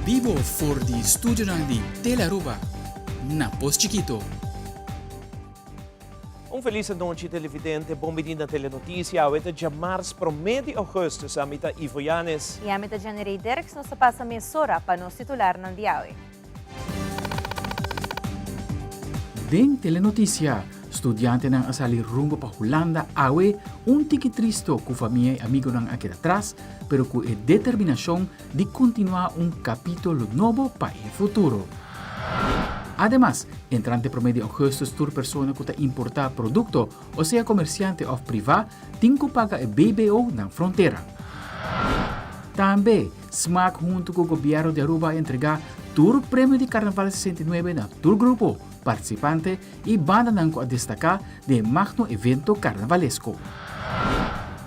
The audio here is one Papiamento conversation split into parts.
bibo for di studionan di Telearuba na Pos Chikito. Un felis anochi televidente, bon bini na Telenoticia. Awe ta djamars prome di augustus. Ami ta Ivo Yanes. I ami ta Jenny Dirks. Nos ta pasa mesora pa nos titularnan di awe. Den Telenoticia, studiantenan a sali rumbo pa Hulanda awe un tiki tristo ku famia i amigonan a keda tras, pero ku e determinashon di kontinuá un kapítulo nobo pa e futuro. Ademas, entrante promé di ougùstùs tur persona ku ta importá produkto, o sea komersiante òf privá, tin ku paga e BBO na frontera. Tambe, smaak huntu ku gobièrnu di Aruba a entregá tur premio di Karnaval 69 na tur grupo, partisipante i bandanan ku a destaká den e magno evento karnavalesko.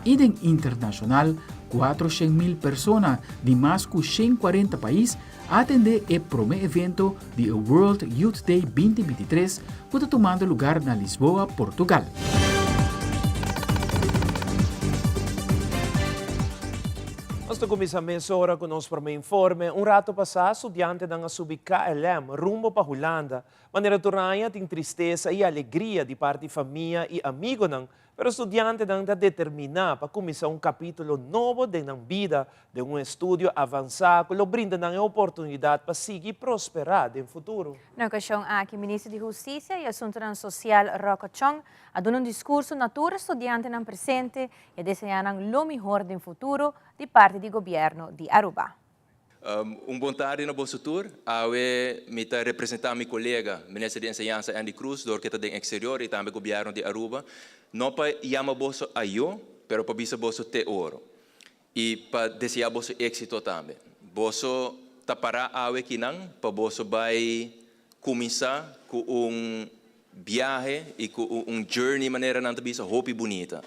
I den internashonal, 400 mil persona di mas ku 140 pais a atendé e promé evento di e World Youth Day 2023 ku ta tumando lugar na Lisboa, Portugal. Nos ta kuminsá mesora ku nos promé informe. Un rato pasá, studiantenan a subi KLM rumbo pa Hulanda. Manera tur aña tin tristesa i alegria di parti famia i amigonan, pero studiantenan ta determiná pa kuminsá un kapítulo nobo den nan bida den un estudio avansá ku lo brinda nan e oportunidat pa sigui prosperá den futuro. Na okashon aki, Minister di Hustisia i Asuntunan Sosial Rocco Chong a duna un diskurso na tur e studiantenan presente i a deseá nan lo mihor den futuro di parti di Gobièrnu di Aruba. Un bon tardi na boso tur. Awe mi ta representa mi colega Minister di Enseñansa Endy Croes door cu e ta den exterior y tambe Gobierno di Aruba. No pa yama boso ayo, pero pa bisa boso te oro. Y pa desea boso exito tambe. Boso ta para awe kinan pa boso bay cuminsa cu un biahe y cu un journey manera nan ta bisa hopi bunita.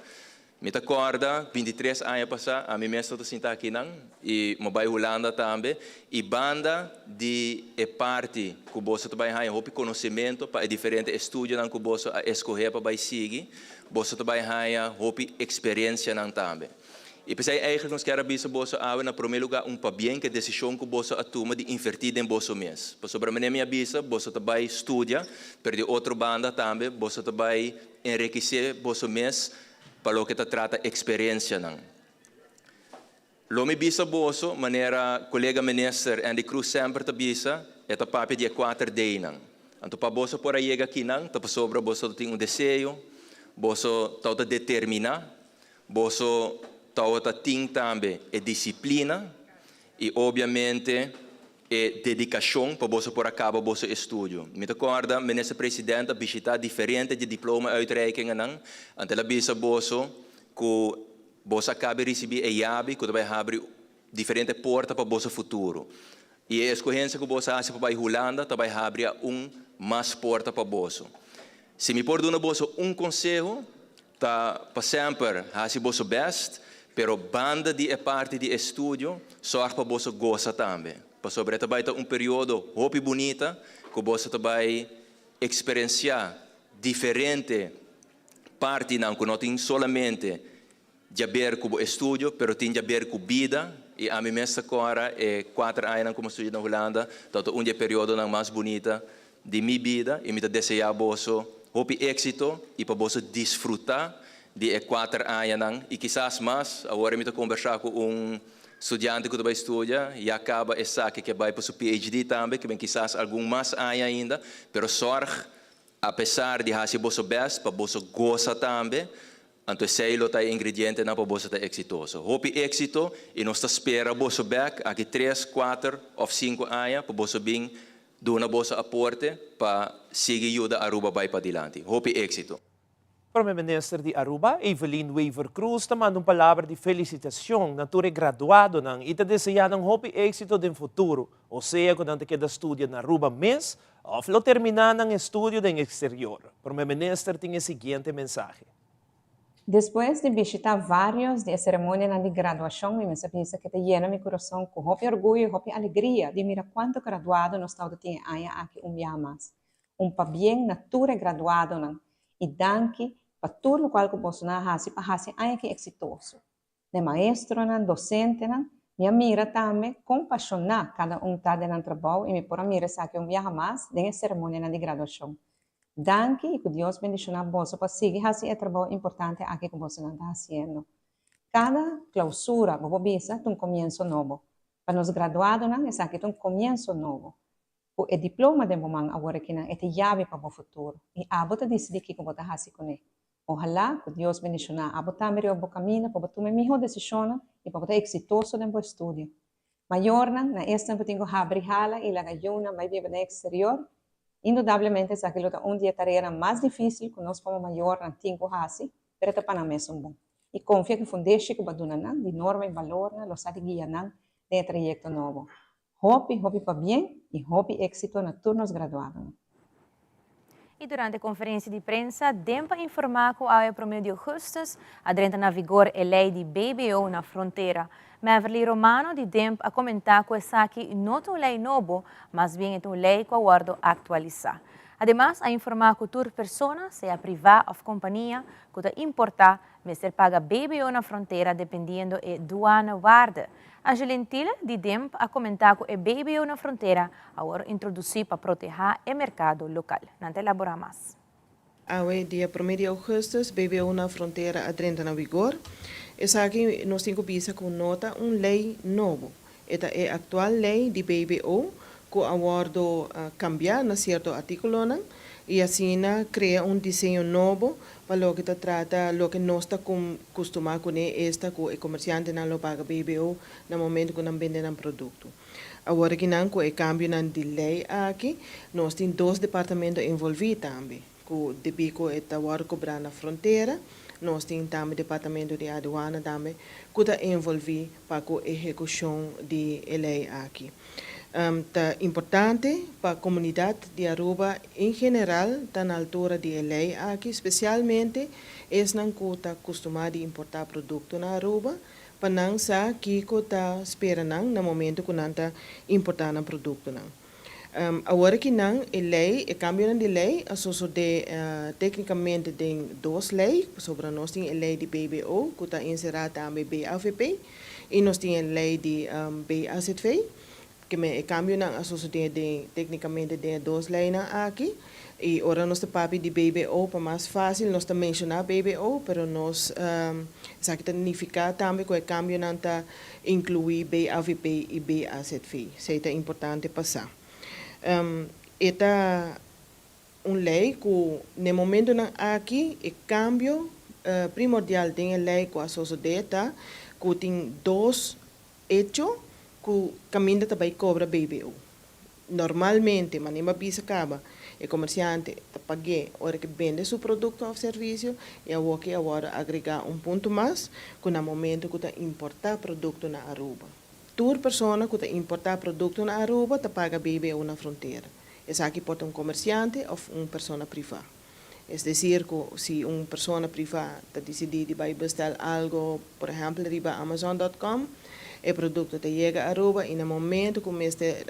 Mi ta kòrda 23 aña pasá, ami mes tabata sinta akinan i mi a bai Hulanda tambe i banda di e parti ku boso ta bai haña hopi konosementu pa e diferente estudionan ku boso a eskohé pa bai sigui, boso ta bai haña hopi eksperensianan tambe. I p'esei eigentlik nos kier a bisa boso awe na promé lugá un pabien ku e desishon ku boso a tuma di invertí den boso mes. Pasobra manera mi a bisa, boso ta bai studia, pero di otro banda tambe boso ta bai enrekisé boso mes pa loke ta trata eksperensianan. Lo mi bisa boso, manera kolega minister Endy Croes semper ta bisa, e ta papia di e kuater D'nan. Anto pa boso por a yega akinan ta pasobra boso ta tin un deseo, boso tabata determiná, boso tabata tin tambe e disiplina i obviamente e dedikashon pa boso por a kaba boso estudio. Mi ta kòrda Minister President a bishitá diferente di diploma uitreikingennan, anto el a bisa boso ku boso a kaba risibí e yabi ku ta bai habri diferente porta pa boso futuro. I e eskohensia ku boso a hasi pa bai Hulanda ta bai habri aun mas porta pa boso. Si mi por duna boso un konseho, Ta pa semper hasi boso best, pero banda di e parti di estudio, sòrg pa boso gosa tambe. Pasobra e ta bai ta un periodo hopi bunita ku boso ta bai eksperensiá diferente partinan ku no tin solamente djaber ku bo estudio, pero tin djaber ku bida. I ami mes ta kòrda e kuater añanan ku mi a studia na Hulanda, tabata un di e periodonan mas bunita di mi bida i mi ta deseá boso hopi éksito i pa boso disfrutá di e kuater añanan i kisas mas. Awor mi ta kombersá ku un studiante ku ta bai studia, ya kaba esaki ke bai pa su PhD tambe, ke ben kisas algun mas aña ainda, pero sòrg apesar di hasi boso bèst pa boso gosa tambe, anto esei lo ta e ingredientenan pa boso ta eksitoso. Hopi éksito i nos ta spera boso bèk aki tres, kuater òf sinku aña pa boso bin Duna boso aporte pa sigui yuda Aruba bai padilanti. Hopi éxito! Prome Minister di Aruba, Evelyn Wever-Croes ta manda un palabra di felicitacion na tur e graduadonan y ta desea nan hopi éxito den futuro, o sea cu nan ta keda studia na Aruba mes of lo termina nan estudio den exterior. Prome Minister tin e siguiente mensahe. Despues di bishitá vários di e seremonianan di graduashon, mi mester bisa ku ta yena mi kurason ku hopi orguyo i hopi alegria di mira kuantu graduado nos tabata tin e aña aki un biaha mas. Un pabien na tur e graduadonan i danki pa tur lokual ku bosonan a hasi pa hasi e aña aki eksitoso. Na e maestronan, dosentenan, Mi a mira tambe kon pashoná kada un ta den nan trabou i mi por a mira esaki un biaha mas den e seremonianan di graduashon. Danki i ku Dios bendishoná boso pa sigui hasi e trabou importante aki ku bosonan ta hasiendo. Kada klausura, bo por bisa, ta un komienso nobo. Pa nos graduadonan esaki ta un komienso nobo. Ku e diploma den bo man awor akinan e ta yabi pa bo futuro i abo ta disidí kiko bo ta hasi kuné. Ohalá ku Dios bendishoná abo tambe riba bo kaminda pa bo tuma e mihó desishonnan i pa bo ta eksitoso den bo estudio. Mayornan, na esnan ku tin ku habri hala i laga yunan bai biba den eksterior, indudablemente esaki lo ta un di e tareanan mas difísil ku nos komo mayornan tin ku hasi, pero e ta pa nan mesun bon. I konfia ku e fundeshi ku bo a duna nan di norma i balornan lo sa di guia nan den e trayekto nobo. Hopi hopi pabien y hopi exito na tur nos graduadonan. Y durante conferencia di prensa, DEMP a informa cu awe prome di augustus a drenta na vigor e ley di BBO na frontera. Meverly Romano di DEMP a comenta cu esaki no ta un ley nobo, mas bien e ta un ley cu a wordo actualisa. Ademas a informa cu tur persona, sea priva of compania, cu ta importa Mester paga BBO na frontera dependiendo e douanewaarde. Angeline Thiele di DIMP a comenta cu e BBO na frontera a worde introduci pa proteha e mercado local. Nan ta elabora mas. Awe dia prome di augustus BBO na frontera a drenta na vigor. Esaki nos tin cu bisa cu no ta un ley nobo. E ta e actual ley di BBO cu a wordo cambia na cierto articulonan y asina crea un diseño nobo pa loke ta trata loke nos ta custuma cune, esta cu e comerciantenan lo paga BBO na momento cu nan bende nan producto. Awor aki nan cu e cambionan di ley aki nos tin dos departamento envolvi tambe. Ku debí ku e ta wòrdu kobrá na frontera, nos tin tambe Departamento di Aduana tambe ku ta envolví pa ku ehekushon di e lei aki. Ta importante pa komunidat di Aruba en general ta na altura di e lei aki, spesialmente esnan ku ta kustumá di importá produkto na Aruba, pa nan sa kiko ta spera nan na momento ku nan ta importá nan produktonan. Awor aki nan e ley, e cambionan di ley a sosode tecnicamente den dos ley, pasobra nos tin e ley di BBO cu ta encera tambe BAVP y nos tin e ley di BAZV, keme e cambionan a sosode den tecnicamente den e dos leynan aki. Y ora nos ta papia di BBO pa mas facil nos ta menciona BBO, pero nos esaki ta nifica tambe cu e cambionan ta inclui BAVP y BAZV. Esey ta importante pa sa. E ta un ley cu n'e momentonan aki e cambio primordial den e ley cu a sosode ta cu tin dos hecho cu caminda ta bay cobra BBO. Normalmente, manera mi a bisa caba, e comerciante ta pag'é ora cu bende su producto of servicio y awoki a wordo agrega un punto mas cu na momento cu ta importa producto na Aruba. Tur persona cu ta importa producto na Aruba ta paga BBO na frontera. Esaki por ta un comerciante of un persona priva. Es decir cu si un persona priva ta dicidi di bay bestel algo, por ehempel riba Amazon dot com, e producto ta yega Aruba y na momento cu mester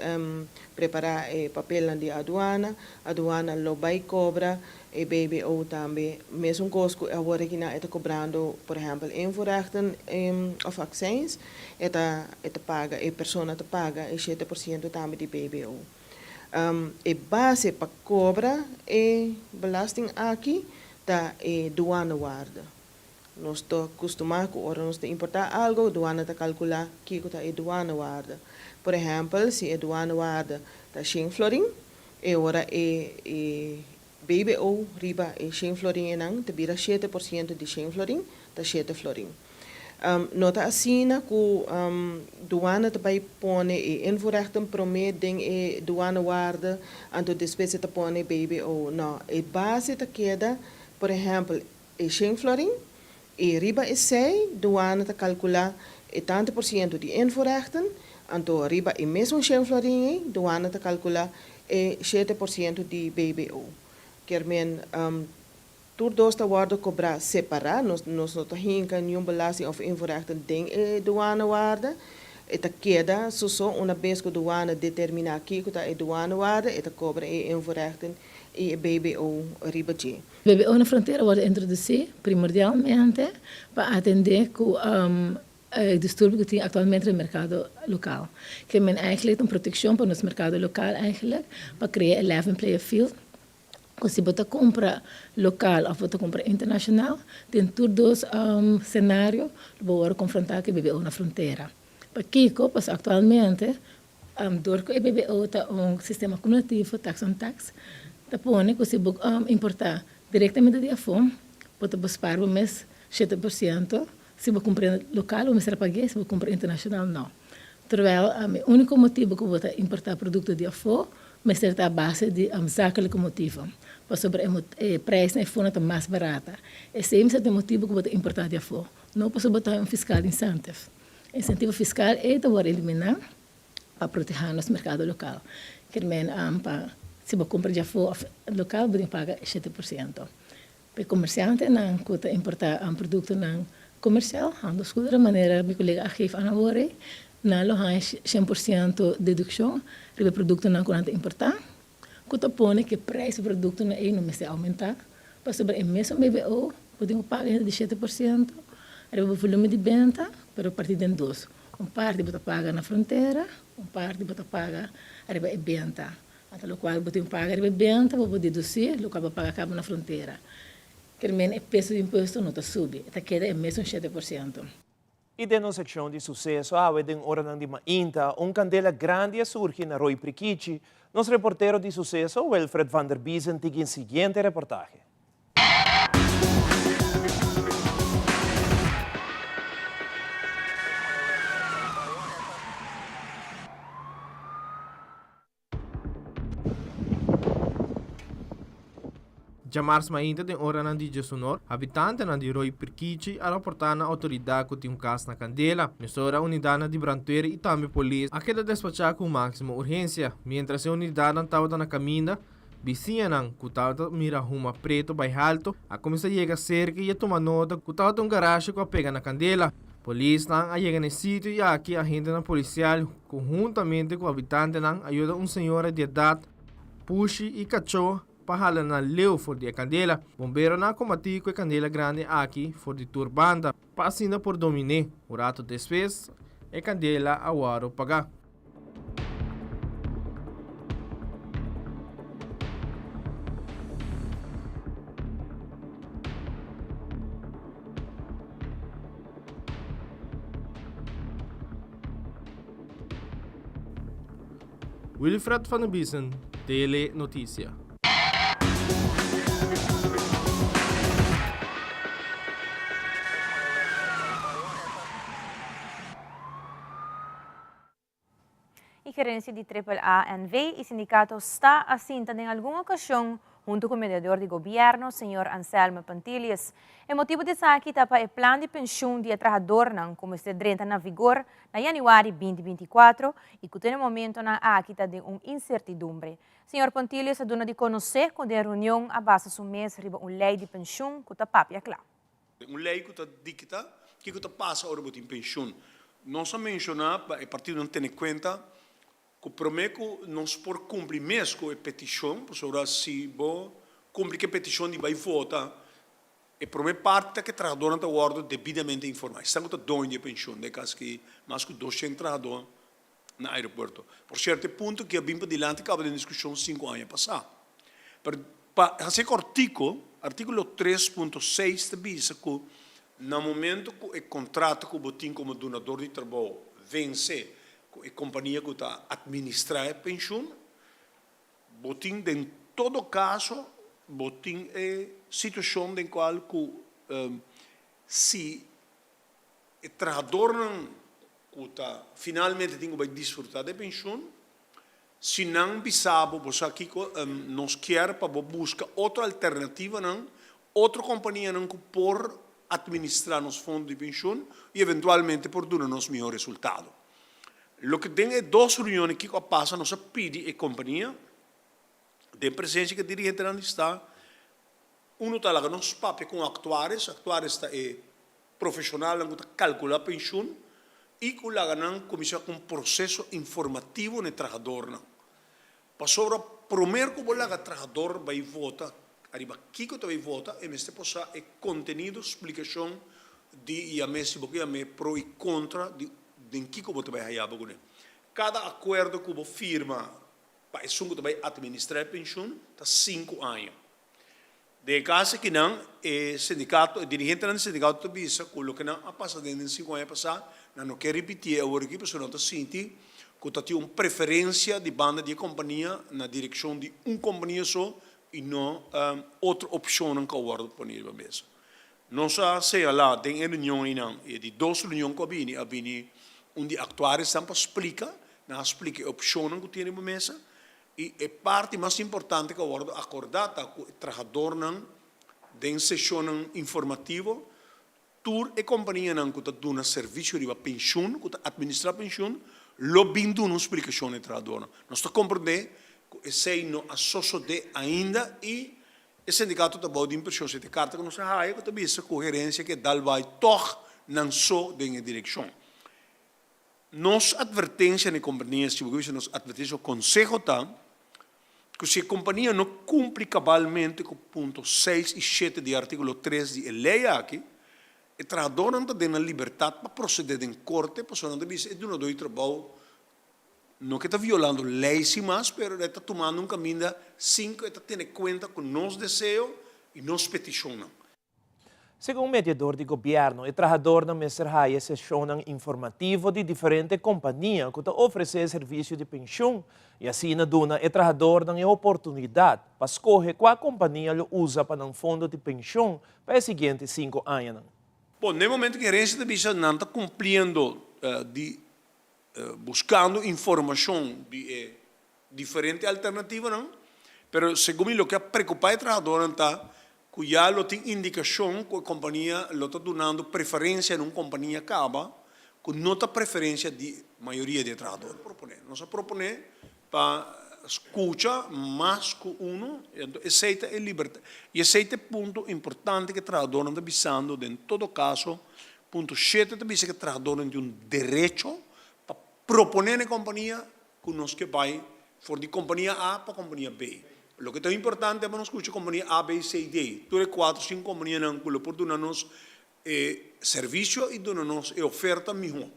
prepara e papelnan di aduana, aduana lo bay cobra e BBO tambe. Mesun cos cu awor aki nan e ta cobrando, por ehempel invoerrechten of accijns, e ta e ta paga, e persona ta paga e 7% tambe di BBO. E base pa kobra e belasting aki ta e douanewaarde. Nos ta kustumá ku ora nos ta importá algo, douane ta kalkulá kiko ta e douanewaarde. Por ehèmpel, si e douanewaarde ta shen florin, e ora e e BBO riba e shen florin einan ta bira 7% di shen florin, ta shete florin. No ta asina ku douane ta bai pone e invoerrechten promé den e douanewaarde, anto despues e ta pone BBO. No, e base ta keda, por ehèmpel, e shen florin, i riba esei douane ta kalkulá e tantu por siento di invoerrechten, anto riba e mesun shen florin ei douane ta kalkulá e 7% di BBO. Kier men, Tur dos ta wòrdu kobrá separá, nos nos no ta hinka niun belasting òf invoerrechten den e douanewaarde. E ta keda soso una bes ku douane determiná kiko ta e douanewaarde, e ta kobra e invoerrechten i e BBO riba dje. BBO na frontera wòrdu introdusí primordialmente pa atendé ku. E disturbio ku tin aktualmente den merkado lokal. Ke men eigenlijk ta un protekshon pa nos merkado lokal eigenlijk pa krea e level playing field ku si bo ta kumpra lokal òf bo ta kumpra internashonal den tur dos senario lo bo wòrdu konfrontá ku e BBO na frontera. Pakiko? Pasobra aktualmente dor ku e BBO ta un sistema kumulativo, tax on tax, ta pone ku si bo importá direktamente di afó bo ta bespar bo mes 7%. Si bo kumpra lokal bo mester a pag'é, si bo kumpra internashonal no. Terwijl e úniko motibu ku bo ta importá produkto di afó mester ta a base di zakelike motivo, pasobra e prijs na e fondo ta mas barata. Esei mester ta e motibu ku bo ta importá di afó, no pasobra bo ta haña un fiskal incentive. E insentivo fiskal ei ta wòrdu eliminá pa protehá nos merkado lokal. Kier men pa si bo kumpra di afó òf lokal bo tin paga 7%. P'e komersiantenan ku ta importá produktonan komersial, handelsgoederen, manera mi kolega a geef aan awor ei, nan lo haña 100% dedukshon riba e produktonan ku nan ta importá, ku ta pone ku e preis di produktonan ei no mester oumentá, pasobra e mesun BBO bo tin ku paga henter di 7% riba bo volumen di benta, pero partí den dos, un parti bo ta paga na frontera, un parti bo ta paga riba e benta. Ata lokual bo tin paga riba e benta bo por dedusí lokual bo paga kaba na frontera. Ker men e peso di impuesto no ta subi, e ta keda e mesun 7%. I den nos sekshon di suseso awe den oranan di mainta un kandela grandi a surgi na Rooi Prikichi. Nos reportero di suseso Wilfred van der Biezen tin e siguiente reportahe. Djamars mainta den oranan di djesunor, habitantenan di Rooi Pirkichi a raportá na outoridat ku tin un kas na kandela. Mesora unidatnan di brandweer i tambe polis a keda despachá ku máksimo urgensia. Miéntras e unidatnan tabata na kaminda, bisiñanan ku tabata mira huma pretu bai haltu a kuminsá yega serka i a tuma nota ku tabata un garashe ku a pega na kandela. Polisnan a yega na e sitio i aki agentenan polisial Konhuntamente ku habitantenan a yuda un señora di edat, pushi i kachó pa hala nan leu for di e kandela. Bomberonan a kombatí ku e kandela grandi aki for di tur banda pa asina por domin'é. Un ratu despues e kandela a wòrdu pagá. Wilfred van der Biesen, Tele Noticia. E gerencia di Triple A NV y sindicato sta a sinta den algun ocasion hunto cu mediador di gobierno, señor Anselme Pantilius. E motibo di esaki ta pa e plan di pensioen di e trahadornan cu mester drenta na vigor na januari 2024 y cu te na momentonan aki ta den un incertidumbre. Señor Pontilius a duna di conoce cu den reunion a basa su mes riba un ley di pensioen cu ta papia cla. Un lei ku ta dikta kiko ta pasa ora bo tin penshun. Nos a menshoná pa e partidonan tene kuenta ku promé ku nos por kumpli mes ku e petishon, pasobra si bo kumpli ku e petishon di bai vota, e promé parti ta ku e trahadónan ta wòrdu debidamente informá. Esnan ku ta doño di e penshun, den e kas aki mas ku 200 trahadó na aeropuerto. Por sierto e punto ki a bin padilanti kaba den diskushon sinku aña pasá. Pero pa hasi e kòrtiku, artíkulo 3.6 ta bisa ku na momento ku e kontrato ku bo tin komo dunador di trabou vense ku e kompania ku ta atministrá e penshun, bo tin den todo kaso bo tin e situashon den kual ku si E trahadornan ku ta finalmente tin ku bai disfrutá di e penshun, si nan bisa bo, bo sa kiko, nos kier pa bo buska otro alternativanan, otro kompanianan ku por atministrá nos fondo di penshun i eventualmente por duna nos mihó resultado. Loke den e dos reunionnan kiko a pasa, nos a pidi e kompania, den presensia ku e dirigentenan di sta, unu ta laga nos papia ku un aktuaris, aktuaris ta e Profesionalnan ku ta kalkulá penshun i ku laga nan kuminsá ku un proseso informativo na e trahadornan. Pasobra promer ku bo laga trahador bai vota ariba kiko ta bai vota e mester por sa e kontenido, splikashon. di yam'é si bo ke yam'é pro i kontra di den kiko bo ta bai haya bo kuné. Kada akuerdo ku bo firma pa esun ku ta bai atministrá e penshun ta sinku aña. Den e kas akinan e sindikato, e dirigentenan di sindikato ta bisa ku loke nan a pasa den den sinku aña pasá nan no ke ripitié awor aki pasobra nan ta sinti ku ta tin un preferensia di banda di e kompania na direkshon di un kompania so i no otro opshonnan ku a wòrdu pone riba mesa. Nos a señalá den e reunion einan, e di dos reunion ku a bini, a bini un di aktuarisnan pa splika, nan a splika e opshonnan ku tin riba mesa i e parti mas importante ku a wòrdu akordá ta ku e trahadornan den seshonnan informativo, tur e kompanianan ku ta duna servisio riba penshun, ku ta atministrá penshun, lo bin duna un splikashon na e trahadornan. Nos ta komprendé ku esei no a sosodé ainda i E sindikato ta bou di impreshon si e karta ku nos a haya ku ta bisa ku gerensia ke dal bai tòg nan so den e direkshon. Nos atvertensia na e kompania, si bo ke bisa nos atvertensia o konseho ta ku si e kompania no kumpli kabalmente ku punto seis i shete di artíkulo tres di e lei aki, e trahadónan ta den nan libertat pa prosedé den korte pasobra nan ta bisa e dunadó di trabou No ke ta violando lei sin mas, pero e ta tumando un kaminda sin ku e ta tene kuenta ku nos deseo i nos petishonnan. Segun mediador di gobièrnu, e trahadornan mester haya seshonnan informativo di diferente kompania ku ta ofresé servisio di penshun i asina duna e trahadornan e oportunidat pa skohe kua kompania lo usa pa nan fondo di penshun pa e siguiente sinku añanan. Bon, na e momento ku gerensia ta bisa nan ta kumpliendo di Buskando informashon di e diferente alternativanan, pero segun mi loke a preokupá e trahadónan ta ku ya lo tin indikashon ku e kompania lo ta dunando preferensia na un kompania kaba ku no ta preferensia di mayoria di e trahadónan. Nos a proponé pa skucha mas ku uno, anto esei ta e libertat i esei ta e punto importante ku e trahadónan ta bisando den todo kaso. Punto shete ta bisa ku e trahadónan tin un derecho pa proponé na e kompania ku nos ke bai for di kompania A pa kompania B. Loke ta importante pa nos skucha kompania A, B, C, D, tur e kuater sinku kompanianan ku lo por duna nos e servisio i duna nos e oferta mihó.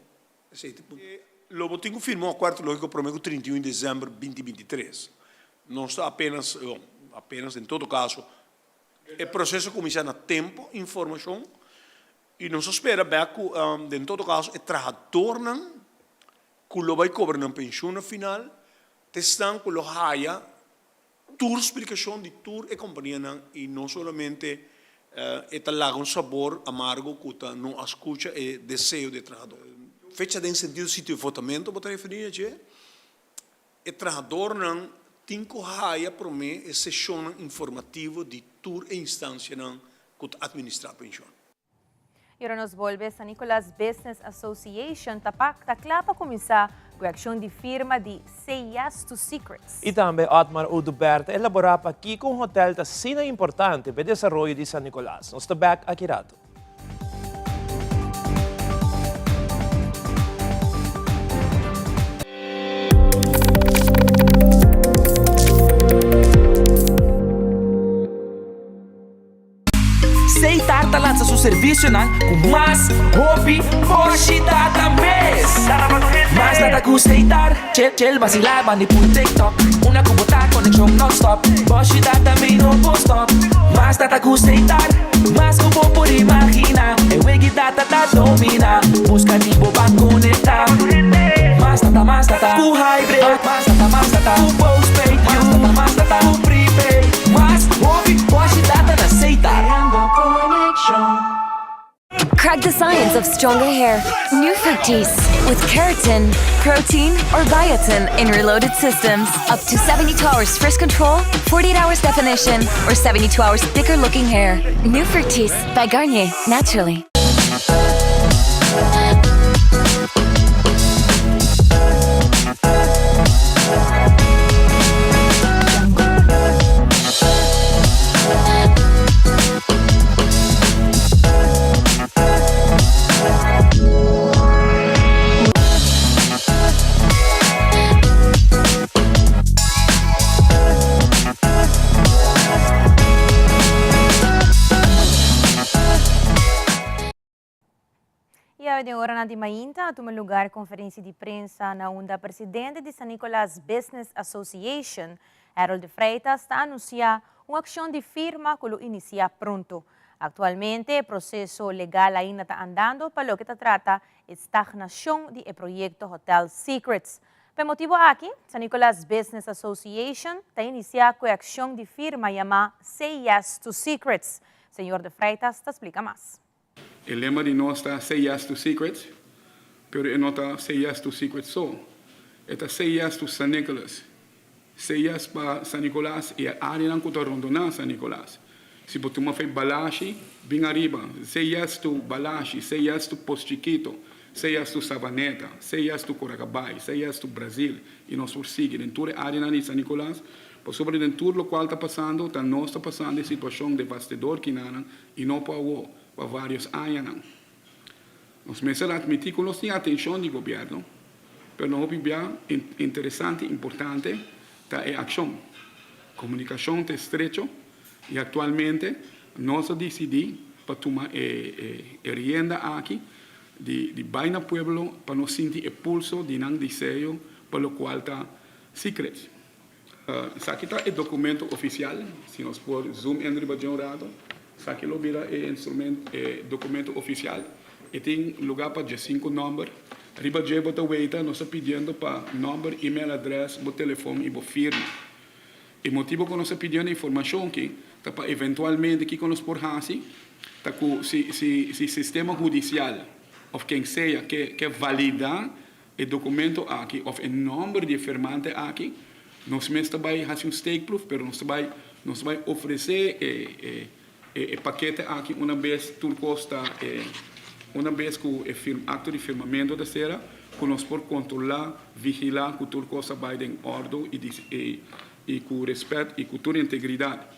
Esei ta e punto. Lo bo tin ku firma un akuerdo lógiko promé ku 31 di desèmber 2023. Nos ta apenas, bon, apenas en todo kaso, e proseso a kuminsá na tempu, informashon, i nos a spera bèk ku den todo kaso e trahadornan ku lo bai kobra nan penshun na final ta esnan ku lo haya Tur splikashon di tur e kompanianan i no solamente e ta laga un sabor amargo ku ta no a skucha e deseo di e trahador. Fecha den sentido sitio di votamento bo ta referí na dje? E trahadornan tin ku haya promé e seshonnan informativo di tur e instansianan ku ta atministrá penshon. Y ora nos bolbe, San Nicolas Business Association ta pa ta cla pa cuminsa cu e accion di firma di Say Yes to Secrets. Y tambe Otmar Oduber ta elabora pakico un hotel ta asina importante pa e desaroyo di San Nicolas. Nos ta bek aki rato. Seitar ta lansa su servisionan ku mas hopi boshi data mes. Mas data ku Seitar, chill chill basila bandi pul TikTok. Una ku bo ta konekshon non stop, boshi data mi no por stop. Mas data ku Seitar, mas ku bo por imagina. E wegi data ta domina, buska di bo ban konekta. Mas data mas data ku hybrid, mas data mas data ku postpaid, mas data mas data ku prepaid. Mas hopi boshi data na Seitar. Crack the science of stronger hair. New Fructis with keratin, protein, or biotin in reloaded systems. Up to 72 hours frizz control, 48 hours definition, or 72 hours thicker looking hair. New Fructis by Garnier, naturally. Awe den oranan di mainta a tuma lugar conferencia di prensa na unda presidente di San Nicolas Business Association, Harold de Freitas, ta anuncia un accion di firma cu lo inicia pronto. Actualmente e proceso legal ainda ta andando pa loke ta trata e stagnacion di e proyecto Hotel Secrets. Pa e motibo aki, San Nicolas Business Association ta inicia cu e accion di firma yama Say Yes to Secrets. Señor de Freitas ta splica mas. E lema di nos ta Say Yes to Secrets, pero e no ta Say Yes to Secrets so. E ta Say Yes to San Nicolas. Say Yes pa San Nicolas y e areanan cu ta rondona San Nicolas. Si bo tuma fe Balashi, bin ariba. Say Yes to Balashi, Say Yes to Pos Chiquito, Say Yes to Savaneta, Say Yes to Coracabay, Say Yes to Brazil y nos por sigui den tur e areanan di San Nicolas. Pasobra den tur locual ta pasando, ta nos ta pasando e situacion devastador kinanan y no pa awo, pa varios añanan. Nos mester admiti cu nos tin atencion di gobierno, pero no hopi bia interesante y importante ta e accion. Comunicacion ta estrecho y actualmente nos a dicidi pa tuma e rienda aki di bay na pueblo pa nos sinti e pulso di nan deseo pa locual ta Secrets. Esaki ta e documento oficial, si nos por zoom in riba dje un rato, esaki lo bira e instrumento, e documento oficial. E tin lugar pa djesinco nomber. Riba dje bo ta weita nos ta pidiendo pa nomber, email address, bo telefon y bo firma. E motibo cu nos ta pidiendo e informacion aki ta pa eventualmente kico nos por haci ta cu si si si sistema hudicial of ken sea ke ke valida E documento aki of e nomber di e firmante aki, nos mes ta bay haci un steekproef, pero nos ta bay nos ta bay ofrece e e e pakete aki una bes tur cos ta e una bes cu e firm acto di firmamento ta cera, cu nos por controla, vigila cu tur cos ta bay den ordo y y y cu respet y cu tur integridad.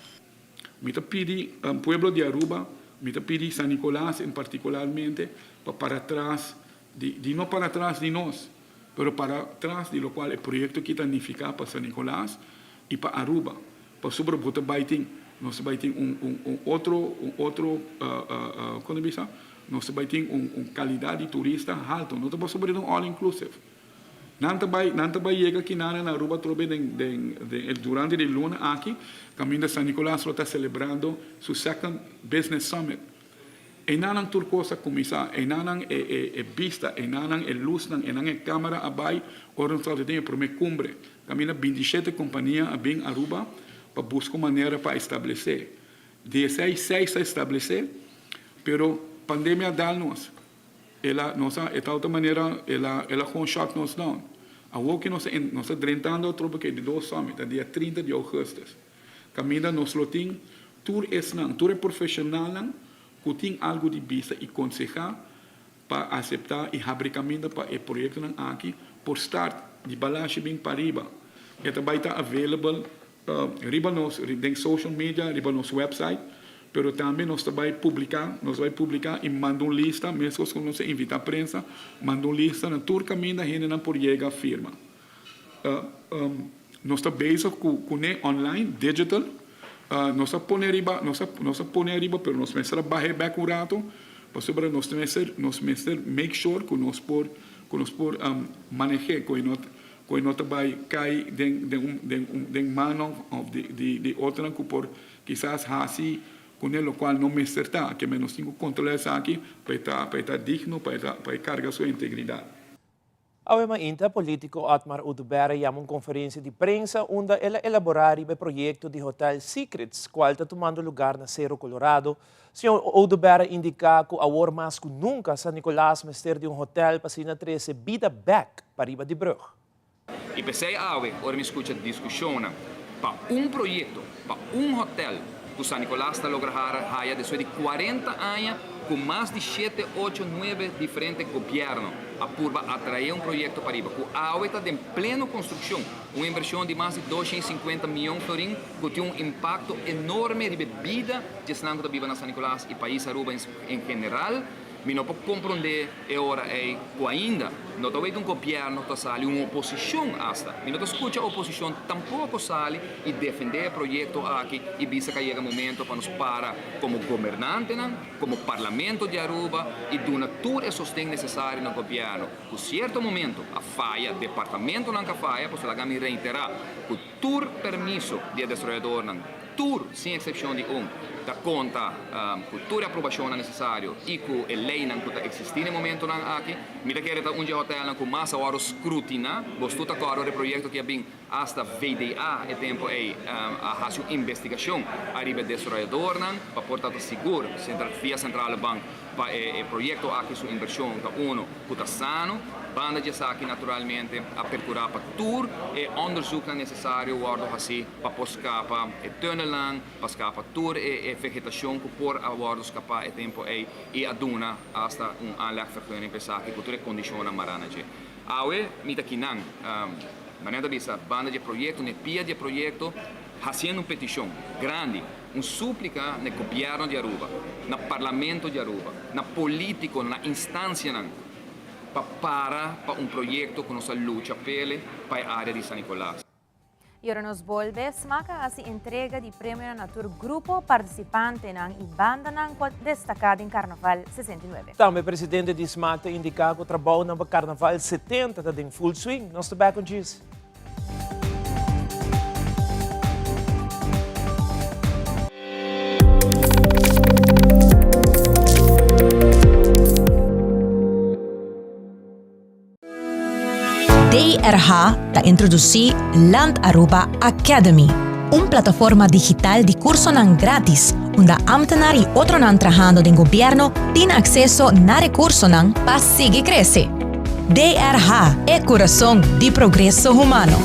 Mi ta pidi pueblo di Aruba, mi ta pidi San Nicolas en particularmente pa para tras Di di no para tras di nos, pero para tras di locual e proyecto aki ta nifica pa San Nicolas y pa Aruba. Pasobra bo ta bay tin, nos ta bay tin un un un otro un otro con ta bisa? Nos ta bay tin un un calidad di turista halto. No ta pasobra ta un all inclusive. Nan ta bay nan ta bay yega kinana na Aruba atrobe den den den e durante di luna aki caminda San Nicolas lo ta celebrando su second business summit. Einanan tur kos a kuminsá, einanan e e e bista, einanan e lusnan, einan e kámara a bai ora nos tabata den e promé kumbre. Kaminda bintishete kompania a bin Aruba pa buska un manera pa establesé. Di esei, seis a establesé, pero pandemia a dal nos. El a nos a e tabata manera el a el a gewoon shut nos down. Awor ku nos a nos ta drentando atrobe ku e di dos summit, ta dia 30 di ougùstùs. Kaminda nos lo tin tur esnan, tur e profeshonalnan ku tin algu di bisa i konsehá pa aseptá i habri kaminda pa e proyektonan aki por start di balashi bin pariba. E ta bai ta available riba nos den social media, riba nos website, pero tambe nos ta bai publiká, nos bai publiká i manda un lista, meskos ku nos a invitá prensa, manda un lista na tur kaminda hendenan por yega firma. Nos ta bezig ku kuné online, digital. Nos a pone riba, nos a nos a pone ariba, pero nos mester a bah'é bèk un rato, pasobra nos mester nos mester make sure ku nos por ku nos por maneh'é, ku e no ku e no ta bai kai den den un den un den mano òf di di di otronan ku por kisas hasi kuné lokual no mester ta. Ke men nos tin ku kontrolá esaki pa e ta pa e ta digno, pa e ta pa e karga su integridat. Awe mainta, politico Otmar Oduber a yama un conferencia di prensa unda el a elabora riba e proyecto di Hotel Secrets, cual ta tumando lugar na Cerro Colorado. Señor Oduber a indica cu awor mas cu nunca San Nicolas mester di un hotel pa asina trece bida bek pariba di brug. I p'esei awe ora mi skucha diskushonnan pa un proyekto, pa un hotèl ku San Nicolas ta logra haya despues di kuarenta aña ku mas di shete, ocho, nuebe diferente gobièrnu a purba atraé un proyekto pariba ku awe ta den pleno konstrukshon, un invershon di mas di 250 mion florin ku tin un impakto enorme riba e bida di esnan ku ta biba na San Nicolas i pais Aruba en general. Mi no por komprondé e ora ei ku ainda no ta wet un gobièrnu ta sali, un oposishon asta. Mi no ta skucha oposishon tampoko sali i defendé e proyekto aki i bisa ku a yega momento pa nos para komo gobernantenan, komo Parlamento di Aruba i duna tur e sosten nesesario na gobièrnu. Ku sierto momento a faya, departamentonan ku a faya, pasobra laga mi reiterá ku tur permiso di e desaroyadornan, Tur, sin eksepshon di un, ta konta ku tur e aprobashonnan nesesario i ku e leinan ku ta eksistí na e momentunan aki. Mi ta kere ta un dje hotèlnan ku mas a wòrdu skrutiná. Bos tur ta kòrda ora e proyekto ki a bin asta VDA e tempu ei a hasi un investigashon ariba e desaroyadornan pa por ta ta sigur via Centrale Bank pa e proyekto aki su invershon ta unu ku ta sano. Banda di esaki naturalmente a perkurá pa tur e ònderzoeknan nesesario wòrdu hasí. pa por skapa e tunnelnan, pa skapa tur e vegetashon ku por a wòrdu skapá e tempu ei i a duna asta un aanlegvergunning pa esaki ku tur e kondishonnan mará na dje. Awe mi ta kinan, manera ta bisa, banda di e proyekto, na e pia di e proyekto, hasiendo un petishon grandi, un súplika na e gobièrnu di Aruba, na parlamento di Aruba, na polítikonan, na instansianan pa para pa un proyekto ku nos a lucha p'ele pa e área di San Nicolas. Y ora nos bolbe, Smaak a haci entrega di premionan na tur grupo, participantenan y bandanan cu a destaca den Carnaval 69. Tambe presidente di Smaak ta indica cu trabounan pa Carnaval 70 ta den full swing. Nos ta back un djis. DRH ta introdusí Land Aruba Academy, un plataforma digital di kursonan gratis unda ámtenar i otronan trahando den gobièrnu tin akseso na rekursonan pa sigui krese. DRH, e kurason di progreso humano.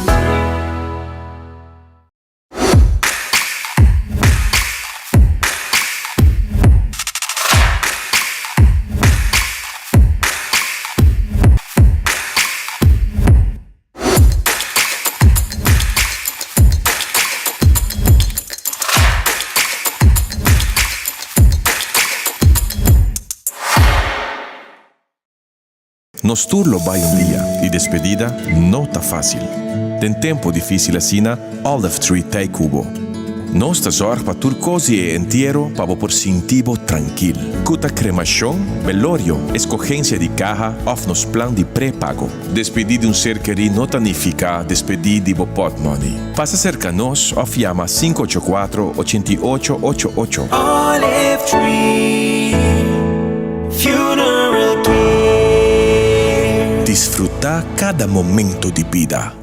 Nos tur lo bai un dia y despedida no ta facil. Den tempo dificil asina, Olive Tree t'ey cu bo. Nos ta zorg pa tur cos di e entiero pa bo por sinti bo trankil. Cu ta cremacion, velorio, escogencia di caha of nos plan di prepago. Despedi di un ser keri no ta nifica despedi di bo potmoney. Pasa cerca nos of yama 584 88 88. Olive Tree Funeral Care. Disfruta cada momento di bida.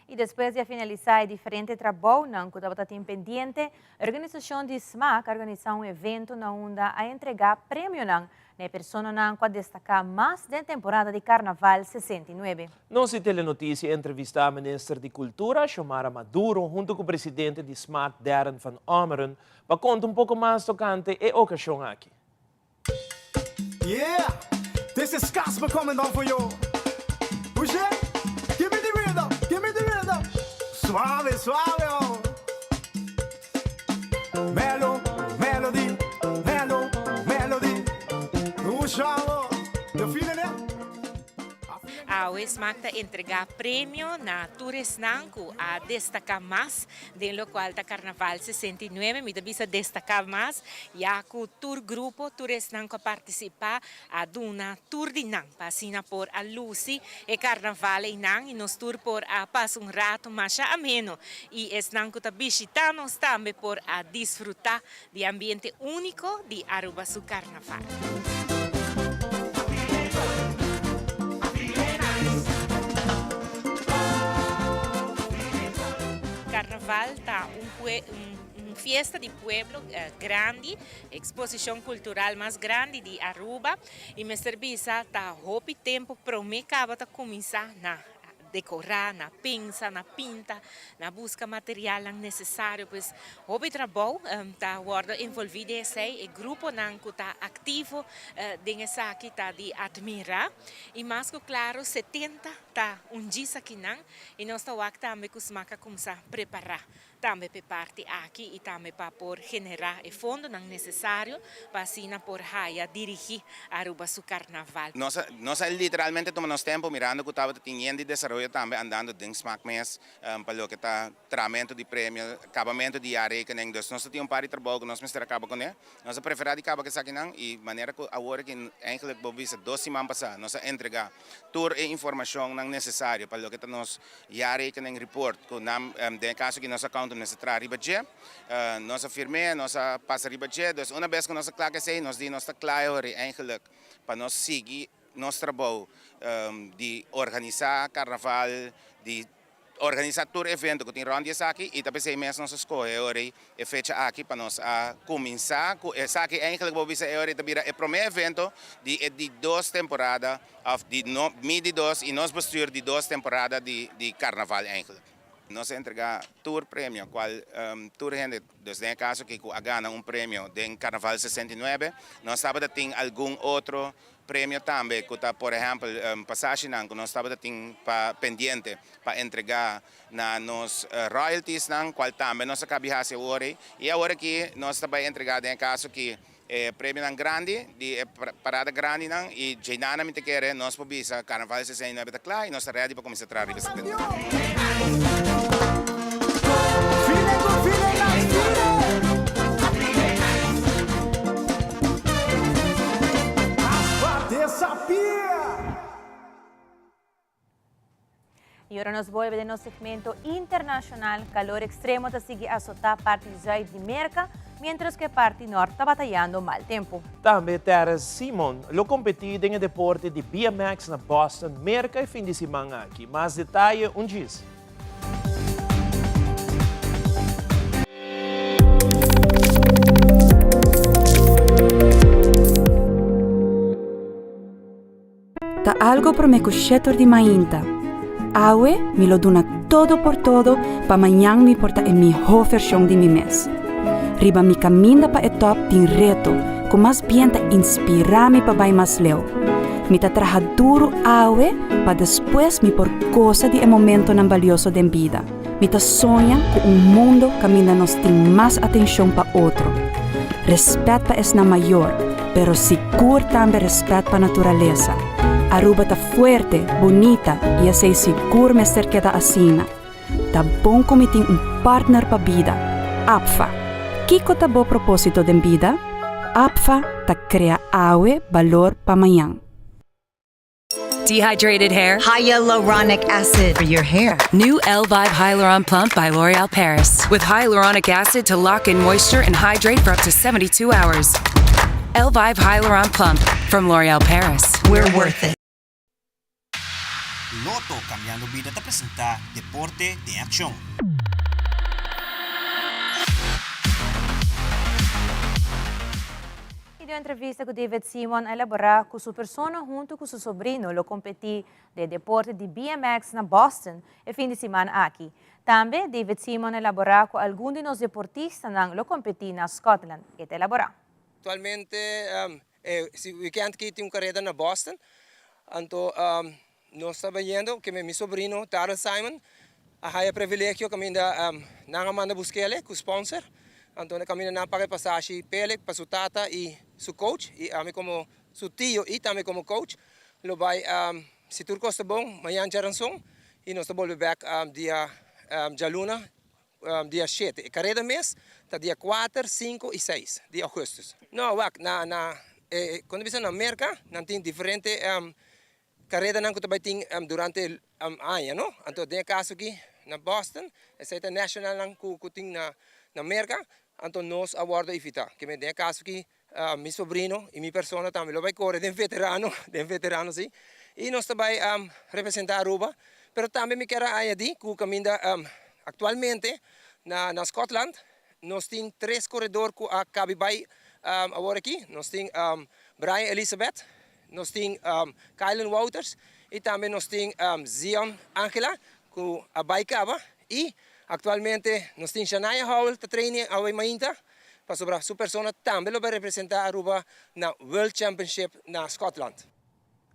Y despues di a finalisa e diferente trabounan cu tabata tin pendiente, e organisacion di smaak a organisa un evento na unda a entrega premionan na e personanan cu a destaca mas den temporada di Carnaval 69. Nos di Telenoticia a entrevista Minister di Cultura, Xiomara Maduro, hunto cu Presidente di smaak Darren van Ommeren pa conta un poco mas tocante e ocasion aki. Yeah, this is Casper coming down for you. Oye, give me the rhythm, give me the rhythm. Suave, suave, oh. Melo, melody, melo, melody. Usha, you feeling it? Awe Smaak ta entrega premio na tur esnan ku a destaká mas Den lokual ta Karnaval 69 mi ta bisa destaká mas ya ku tur grupo, tur esnan ku a partisipá a duna tur di nan pa asina por a lusi e karnaval einan i nos tur por a pasa un rato masha ameno i esnan ku ta bishitá nos tambe por a disfrutá di ambiente úniko di Aruba su karnaval. Karnaval ta un un fiesta di pueblo grandi, eksposishon kultural mas grandi di Aruba i mester bisa ta hopi tempu promé kaba ta kuminsá na. dekorá, nan a pensa, nan a pinta, nan a buska materialnan nesesario. Pues hopi trabou ta wòrdu envolví den esei. E gruponan ku ta aktivo den esaki ta di atmirá. I mas ku klaro 70 ta un djis akinan i nos ta wak tambe ku smak a kumsá prepará tambe p'e parti aki i tambe pa por generá e fondonan nesesario pa asina por haya dirigí Aruba su karnaval. Nos a nos a literalmente tuma nos tempo mirando cu tabata tin yen di desaroyo tambe andando den smaak mes pa loke ta trahamento di premio, cabamento di jaarrekening. Dus nos ta tin un par di trabou cu nos mester a caba cune. Nos a prefera di caba cu esakinan y manera cu awor aki eigenlijk bo bisa dos siman pasa nos a entrega tur e informacionnan necesario pa loke ta nos Jaarrekening report ku nan den e kaso aki nos accountant mester traha riba dje. Nos a firm'é, nos a pasa riba dje. Dus una bes ku nos a kla ku esei nos di nos ta kla e hori eigenlijk pa nos sigui nos trabou di organisá karnaval, di organisá tur evento ku tin rònt di esaki i ta p'esei mes nos a skohe e hori e fecha aki pa nos a kuminsá ku esaki eigenlijk bo bisa e hori ta bira e promé evento di e di dos temporada Of di no mi di dos y nos bestuur di dos temporada di di carnaval eigenlijk. Nos a entrega tur premio cual tur hende, dus den e caso aki cu a gana un premio den carnaval 69, nos tabata tin algun otro premio tambe cu ta por ehempel pasashinan cu nos tabata tin pa pendiente pa entrega na nos royaltiesnan cual tambe nos a cabi haci awor ey y awor aki nos ta bay entrega den e caso aki E premionan grandi di e parada grandinan y djeinana mi ta kere nos por bisa Carnaval 69 ta cla y nos ta ready pa cuminsa traha riba 70. Y ora nos bolbe den nos segmento internacional, calor extremo ta sigui azota parti zuid di Merca, mientras cu e parti nort ta batayando mal tempo. Tambe Terrence Simon lo competi den e deporte di BMX na Boston, Merca e fin di siman aki. Mas detaye un djis. Ta algo promé ku shetor di mainta. Awe mi lo duna todo por todo pa mañan mi por ta e mihó vershon di mi mes. Riba mi kaminda pa e tòp tin reto ku mas bien ta inspirá mi pa bai mas leu. Mi ta traha duru awe pa despues mi por gosa di e momentonan balioso den bida. Mi ta soña ku un mundo kaminda nos tin mas atenshon pa otro, rèspèt pa esnan mayor, pero sigur tambe rèspèt pa naturalesa. Aruba ta fuerte, bunita i esei sigur mester keda asina. Ta bon ku mi tin un partner pa bida, APFA. Kiko ta bo propósito den bida? APFA ta krea awe balor pa mañan. Dehydrated hair? Hyaluronic acid for your hair. New Elvive Hyaluron Plump by L'Oreal Paris. With hyaluronic acid to lock in moisture and hydrate for up to 72 hours. Elvive Hyaluron Plump from L'Oreal Paris. We're worth it. Lotto Cambiando Bida ta presenta Deporte den Accion. I den un entrevista ku David Simon a elaborá ku su persona huntu ku su sobrino lo kompetí den deporte di BMX na Boston e fin di siman aki. Tambe David Simon a elaborá ku algun di nos deportistanan lo kompetí na Scotland. E ta elaborá. Aktualmente e weekend aki tin un kareda na Boston, anto nos ta bayendo ke mi sobrino Darrell Simon a haya privilegio kaminda nan a manda busk'el ku sponsor, anto kaminda nan a paga e pasashi p'el pa su tata i su coach i ami komo su tio i tambe komo coach lo bai si tur kos ta bon mañan djaranson i nos ta bolbe bek dia djaluna dia shete. E kareda mes ta dia kuater, sinku i seis di augustus. No wak na na e kon ta bisa na Merka nan tin diferente Karedanan ku ta bai tin durante aña no. Anto den e kaso aki na Boston, esei ta nationalnan ku ku tin na na Merka, anto nos a wòrdu invitá. Ke men den e kaso aki mi sobrino i mi persona tambe lo bai kore den veterano, den veterano si, i nos ta bai representá Aruba. Pero tambe mi kier a añadí ku kaminda aktualmente na na Scotland nos tin tres koredor ku a kabi bai awor aki. Nos tin Brian Elizabeth, Nos tin Kylen Wouters I tambe nos tin Zion Angela ku a bai kaba i aktualmente nos tin Shanaya Howell ta training awe mainta pasobra su persona tambe lo bai representa Aruba na World Championship na Scotland.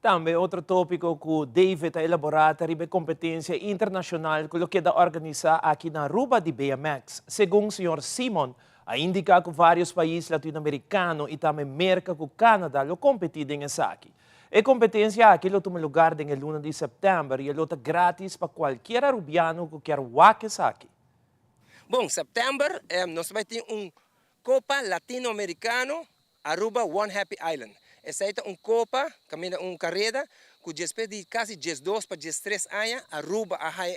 Tambe otro tópiko ku David a elaborá ta riba e kompetensia internashonal ku lo keda organisá aki na Aruba di BMX. Segun señor Simon a indiká ku vários pais latinoamerikano i tambe Merka ku Canada lo kompetí den esaki. E kompetensia aki lo tuma lugar den e luna di sèptèmber i e lo ta grátis pa kualkier arubiano ku kier wak esaki. Bon, sèptèmber nos ta bai tin un Copa Latinoamericano Aruba One Happy Island. Esei ta un copa kaminda un kareda ku despues di kasi diesdos pa diestres aña Aruba a haya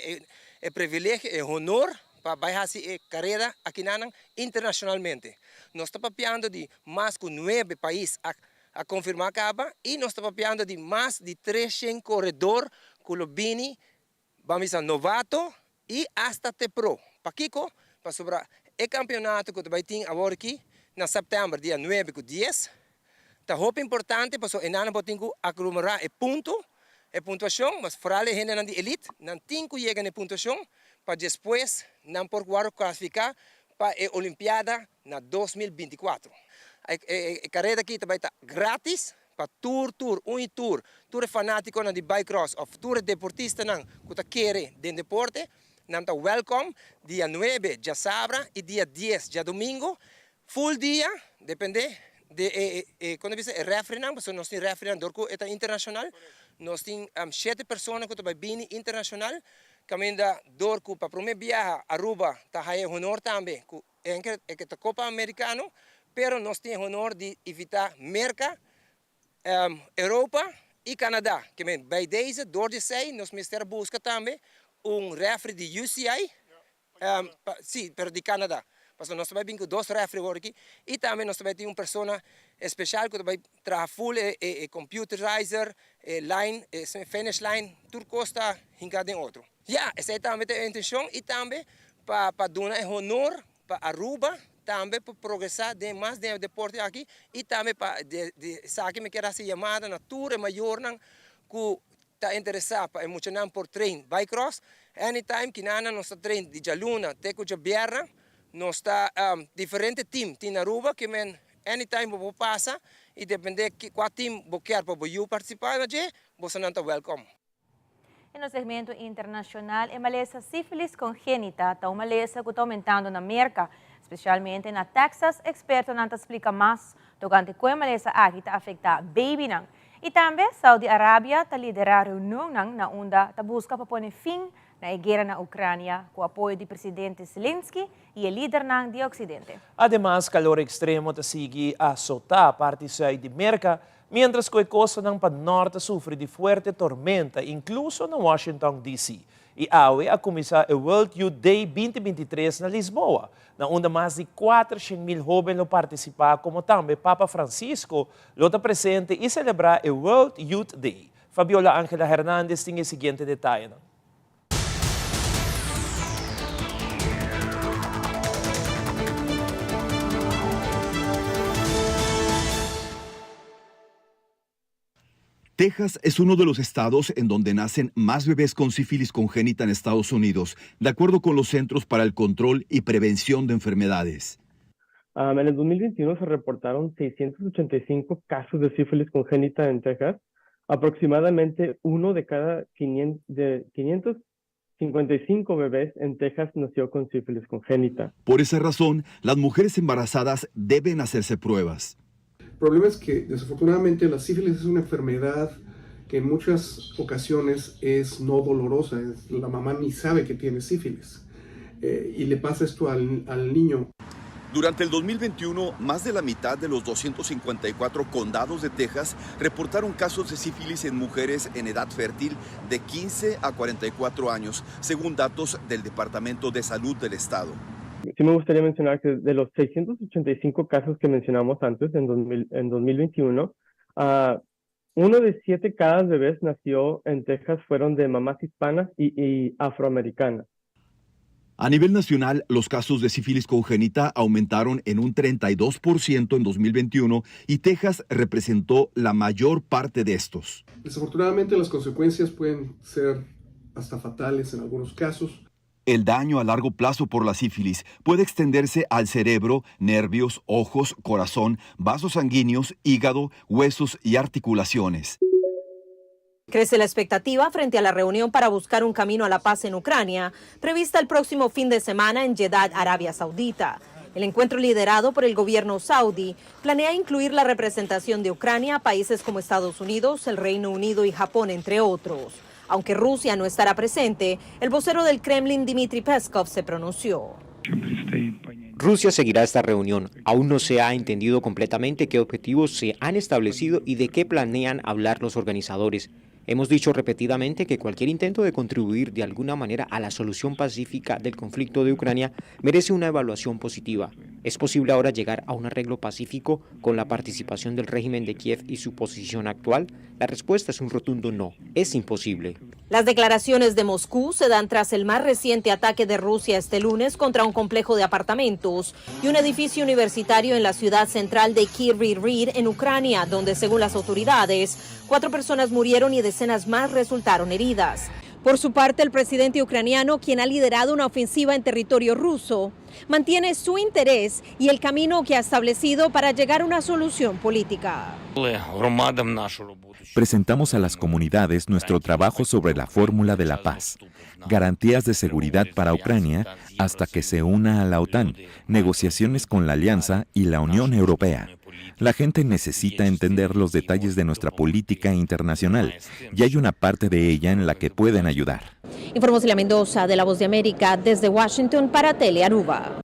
e privilegio, e honor pa bai hasi e kareda akinanan internashonalmente. Nos ta papiando di mas ku nuebe pais a a konfirmá kaba i nos ta papiando di mas di treshen koredor ku lo bini Ban bisa novato y hasta te pro. Pakico? Pasobra e campeonato cu ta bay tin awor aki na september dia nuebe cu dies ta hopi importante pasobra enanan bo tin cu aclumera e punto, e puntuacion, mas foral e hendenan di elite nan tin cu yega na e puntuacion pa despues nan por worde clasifica pa e olimpiada na 2024. E careda aki ta bay ta gratis Pa tur tur, un i tur, tur e fanátikonan di bikecross òf tur e deportistanan ku ta kere den deporte, nan ta wèlkòm dia nuebe djasabra i dia dies djadumingu, full dia, dependé di e e kon ta bisa e rèfrinan, pasobra nos tin rèfrinan dor ku e ta internashonal, nos tin shete persona ku ta bai bini internashonal, kaminda dor ku pa promé biaha Aruba ta haya e honor tambe ku E ke ta Copa Americano, pero nos tin e honor di invita Merca, Europa y Canada. Ke men bij deze, door di esey, nos mester a busca tambe un referee di UCI, si, pero di Canada. Pasobra nos ta bay bin cu dos referee awor aki y tambe nos ta bay tin un persona especial cu ta bay traha full e computerizer, e line, e finish line, tur cos ta hinca den otro. Ya, esei tambe ta e intencion y tambe pa pa duna e honor pa Aruba tambe pa progresa den mas den e deporte aki y tambe pa di di esaki mi kier haci yamada na tur e mayornan cu ta interesa pa e muchanan por train bicross anytime kinanan nos ta train di djaluna te cu djabierna nos ta diferente team tin na Aruba ke men anytime bo por pasa y depende cua team bo kier pa bo yu participa na dje bosonan ta welcome. Den nos segmento internacional, e malesa sífilis congénita ta un malesa cu ta aumentando na Merca, specialmente na Texas. Expertonan ta splica mas tocante con e malesa aki ta afecta babynan. Y tambe Saudi Arabia ta lidera reunionnan na unda ta busca pa pone fin na e guera na Ucrania cu apoyo di presidente Zelensky y e lidernan di Occidente. Ademas, calor extremo ta sigui azota parti zuid di Merca, Miéntras ku e kostanan pa nòrt a sufri di fuerte tormenta, inkluso na Washington, DC. I awe a kuminsá e World Youth Day 2023 na Lisboa, na unda mas di 400,000 hóben lo partisipá komo tambe Papa Francisco lo ta presente i selebrá e World Youth Day. Fabiola Angela Hernandez tin e siguiente detayenan. Texas es uno de los estados en donde nacen más bebés con sífilis congénita en Estados Unidos, de acuerdo con los Centros para el Control y Prevención de Enfermedades. en el 2021 se reportaron 685 casos de sífilis congénita en Texas, Aproximadamente uno de cada 500, de 555 bebés en Texas nació con sífilis congénita. Por esa razón, las mujeres embarazadas deben hacerse pruebas. El problema es que desafortunadamente la sífilis es una enfermedad que en muchas ocasiones es no dolorosa, es, la mamá ni sabe que tiene sífilis eh, y le pasa esto al, al niño. Durante el 2021, más de la mitad de los 254 condados de Texas reportaron casos de sífilis en mujeres en edad fértil de 15 a 44 años, según datos del Departamento de Salud del Estado. Sí me gustaría mencionar que de los 685 casos que mencionamos antes, en, 2000, en 2021, uh, uno de siete cada bebés nació en Texas fueron de mamás hispanas y, y afroamericanas. A nivel nacional, los casos de sífilis congénita aumentaron en un 32% en 2021 y Texas representó la mayor parte de estos. Desafortunadamente, las consecuencias pueden ser hasta fatales en algunos casos. El daño a largo plazo por la sífilis puede extenderse al cerebro, nervios, ojos, corazón, vasos sanguíneos, hígado, huesos y articulaciones. Crece la expectativa frente a la reunión para buscar un camino a la paz en Ucrania, prevista el próximo fin de semana en Jeddah, Arabia Saudita. El encuentro liderado por el gobierno saudí planea incluir la representación de Ucrania a países como Estados Unidos, el Reino Unido y Japón, entre otros. Aunque Rusia no estará presente, el vocero del Kremlin, Dmitry Peskov, se pronunció. Rusia seguirá esta reunión. Aún no se ha entendido completamente qué objetivos se han establecido y de qué planean hablar los organizadores. Hemos dicho repetidamente que cualquier intento de contribuir de alguna manera a la solución pacífica del conflicto de Ucrania merece una evaluación positiva. ¿Es posible ahora llegar a un arreglo pacífico con la participación del régimen de Kiev y su posición actual? La respuesta es un rotundo no. Es imposible. Las declaraciones de Moscú se dan tras el más reciente ataque de Rusia este lunes contra un complejo de apartamentos y un edificio universitario en la ciudad central de Kryvyi Rih, en Ucrania, donde según las autoridades, 4 personas murieron y decenas más resultaron heridas. Por su parte, el presidente ucraniano, quien ha liderado una ofensiva en territorio ruso, mantiene su interés y el camino que ha establecido para llegar a una solución política. Presentamos a las comunidades nuestro trabajo sobre la fórmula de la paz, garantías de seguridad para Ucrania hasta que se una a la OTAN, negociaciones con la Alianza y la Unión Europea. La gente necesita entender los detalles de nuestra política internacional y hay una parte de ella en la que pueden ayudar. Informó Celia Mendoza de La Voz de América desde Washington para Telearuba.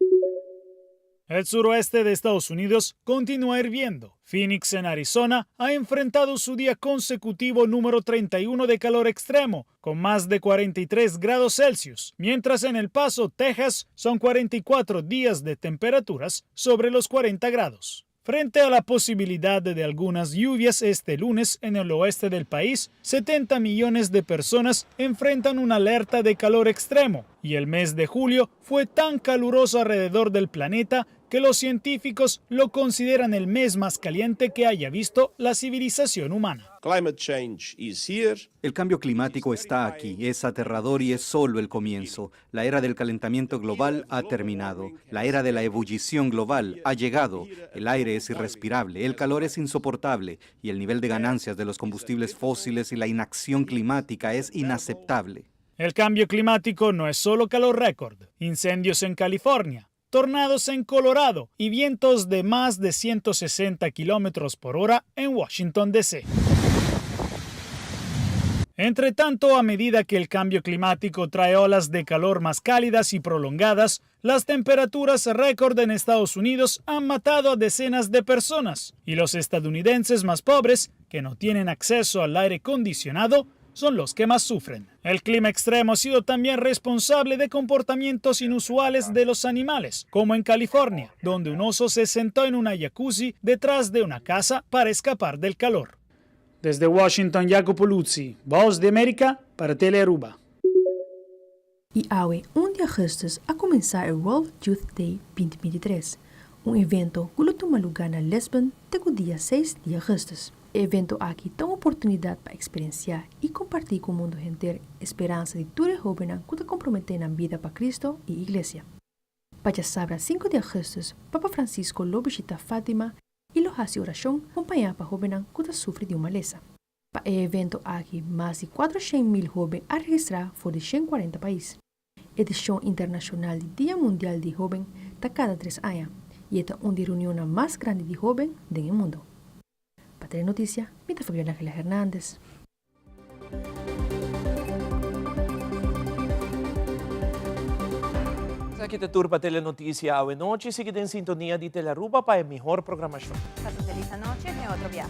El suroeste de Estados Unidos continúa hirviendo. Phoenix, en Arizona, ha enfrentado su día consecutivo número 31 de calor extremo, con más de 43 grados Celsius, mientras en El Paso, Texas, son 44 días de temperaturas sobre los 40 grados. Frente a la posibilidad de algunas lluvias este lunes en el oeste del país, 70 millones de personas enfrentan una alerta de calor extremo, y el mes de julio fue tan caluroso alrededor del planeta que los científicos lo consideran el mes más caliente que haya visto la civilización humana. Climate change is here. El cambio climático está aquí, es aterrador y es solo el comienzo. La era del calentamiento global ha terminado. La era de la ebullición global ha llegado. El aire es irrespirable, el calor es insoportable y el nivel de ganancias de los combustibles fósiles y la inacción climática es inaceptable. El cambio climático no es solo calor récord. Incendios en California, tornados en Colorado y vientos de más de 160 kilómetros por hora en Washington, D C. Entre tanto, a medida que el cambio climático trae olas de calor más cálidas y prolongadas, las temperaturas récord en Estados Unidos han matado a decenas de personas, y los estadounidenses más pobres, que no tienen acceso al aire acondicionado, son los que más sufren. El clima extremo ha sido también responsable de comportamientos inusuales de los animales, como en California, donde un oso se sentó en una jacuzzi detrás de una casa para escapar del calor. Desde Washington, Jacopo Luzzi, Voz de América, para Telearuba. Y awe, 1 di augustus, a cuminsa e World Youth Day 2023, un evento cu lo tuma luga na Lisbon te cu dia 6 di augustus. E evento aki ta un oportunidad pa experiencia y comparti cu mundo henter e speransa di tur e hobennan cu ta compromete nan bida pa Cristo y Iglesia. Pa djasabra 5 di augustus, Papa Francisco lo bishita Fatima y lo haci oracion compaña pa hobennan cu ta sufri di un malesa. Pa e evento aki mas di 400 mil hoben a registra for di 140 pais. Edicion internacional di Dia Mundial di Hoben ta cada 3 aña y e ta un di reunionnan mas grandi di hoben den e mundo. Pa Telenoticia, mi ta Fabiola Angela Hernandez. Esaki ta tur pa Telenoticia awe nochi. Sigui den sintonia di Telearuba pa e mihor programacion. Pasa un feliz anochi y tin otro biaha.